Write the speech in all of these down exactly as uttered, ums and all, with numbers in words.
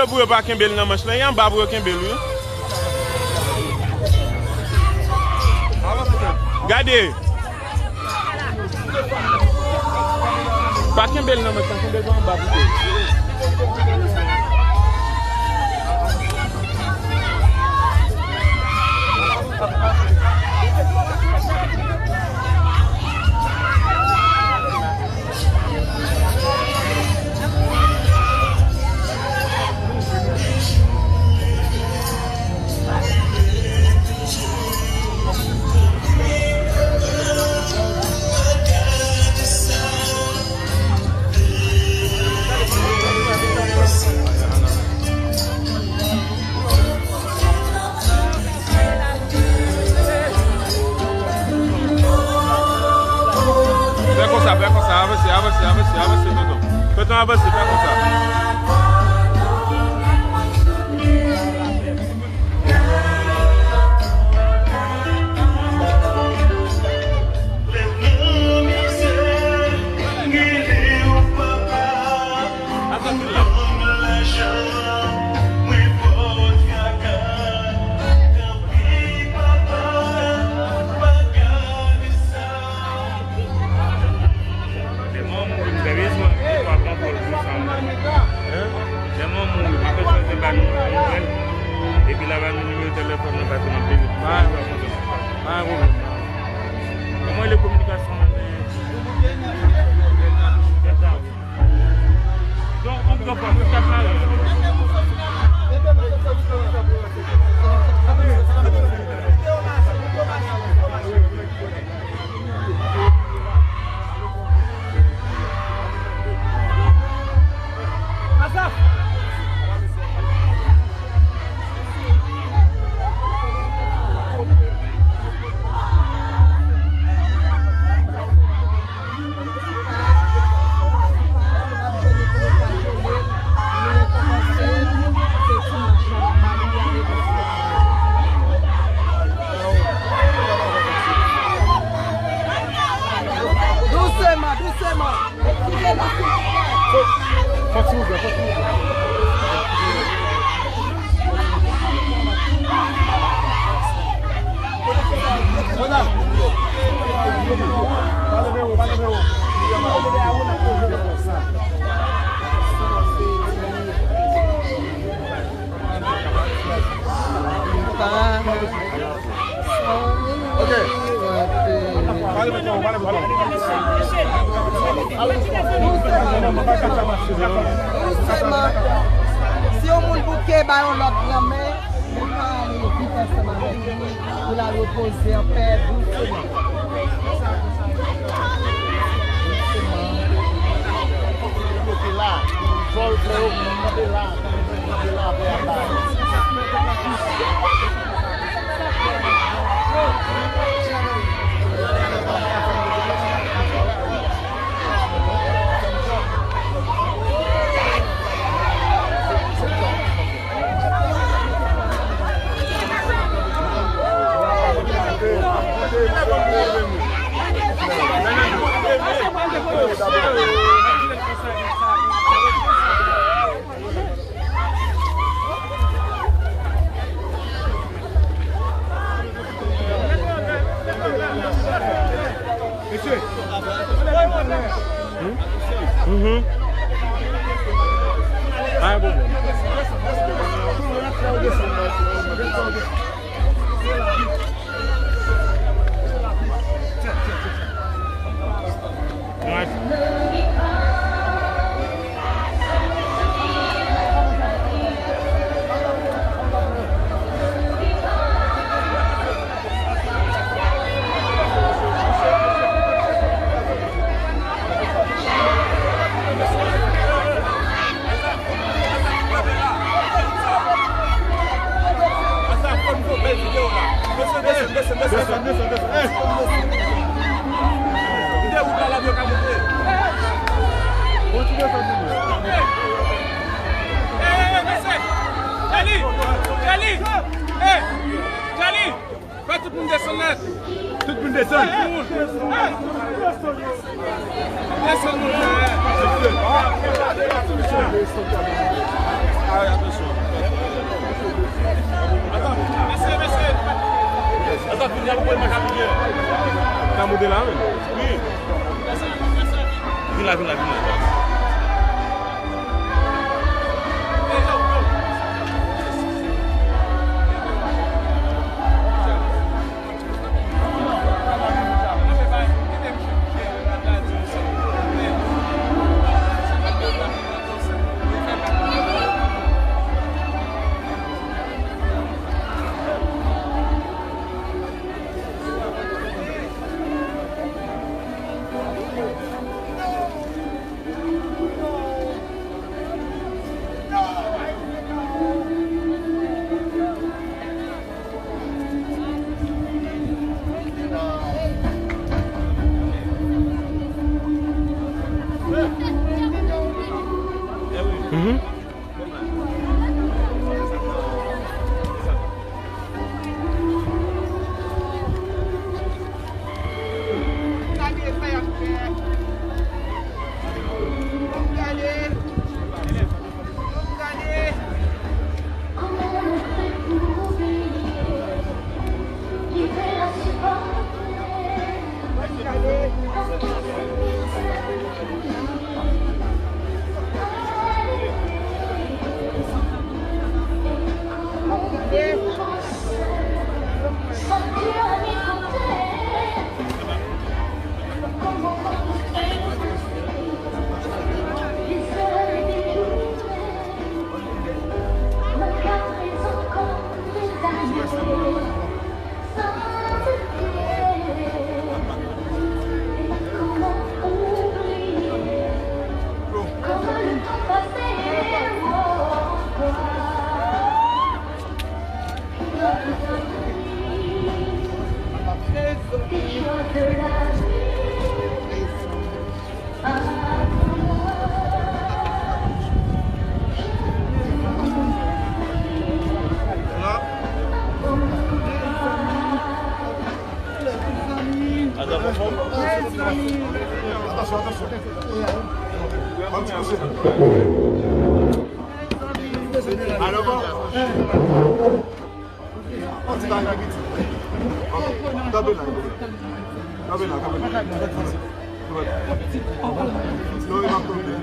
Pou yo pa kenbe l nan manch lan, e anba pou yo kenbe l, wi. Gade. Pa kenbe l nan manch lan, kenbe l pa anba pito. Fè konsa, fè konsa, avanse, avanse, avanse, avanse, tonton. Tonton, avanse, fè konsa. Lè mwen mouri, m fè bezwen, m pa pran kòl pou sa. Lè mwen mouri, m ap bezwen ba nou nouvèl. Epi la ba nou nimewo telefòn nou, pase nan prive. Pa gen pwoblèm. Pa gen pwoblèm. Kòman le kominikasyon an, men? Donk, yon gwo fòs, nou t ap mare. Dousman, dousman. Fòk silvouplè, fòk silvouplè. Dousman. Si yon moun bouke, ba yon lòt granmen, li ka ale vit ansanm avèk li, pou l al repoze anpè, dousman. Dousman. Bloke la. Kanpe la. Kanpe la, apre a pa. Mhm. Pa gen pwoblèm. Desann, desann, desann, desann. Kontinye fè video. Hey, hey, hey, mesye! Charlie! Charlie! Hey! Charlie! Fè tout moun desann nèt! Tout moun desann! Desann moun! Desann moun! Atansyon. Atansyon. Atansyon, vin la, pou mwen ka pike. Nan moute la, men. Wi. Vin la, vin la, vin la. Mhm. Gade sa y ap fè. Gade. Atansyon, atansyon. Yon ti koze. Alò, bon. Yon ti bagay piti. Kanpe la. Kanpe la, kanpe la. Non, li p ap tonbe.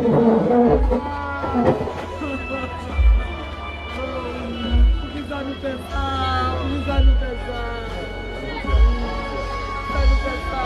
Poukisa nou fè sa? Poukisa nou fè sa? Poukisa nou fè sa?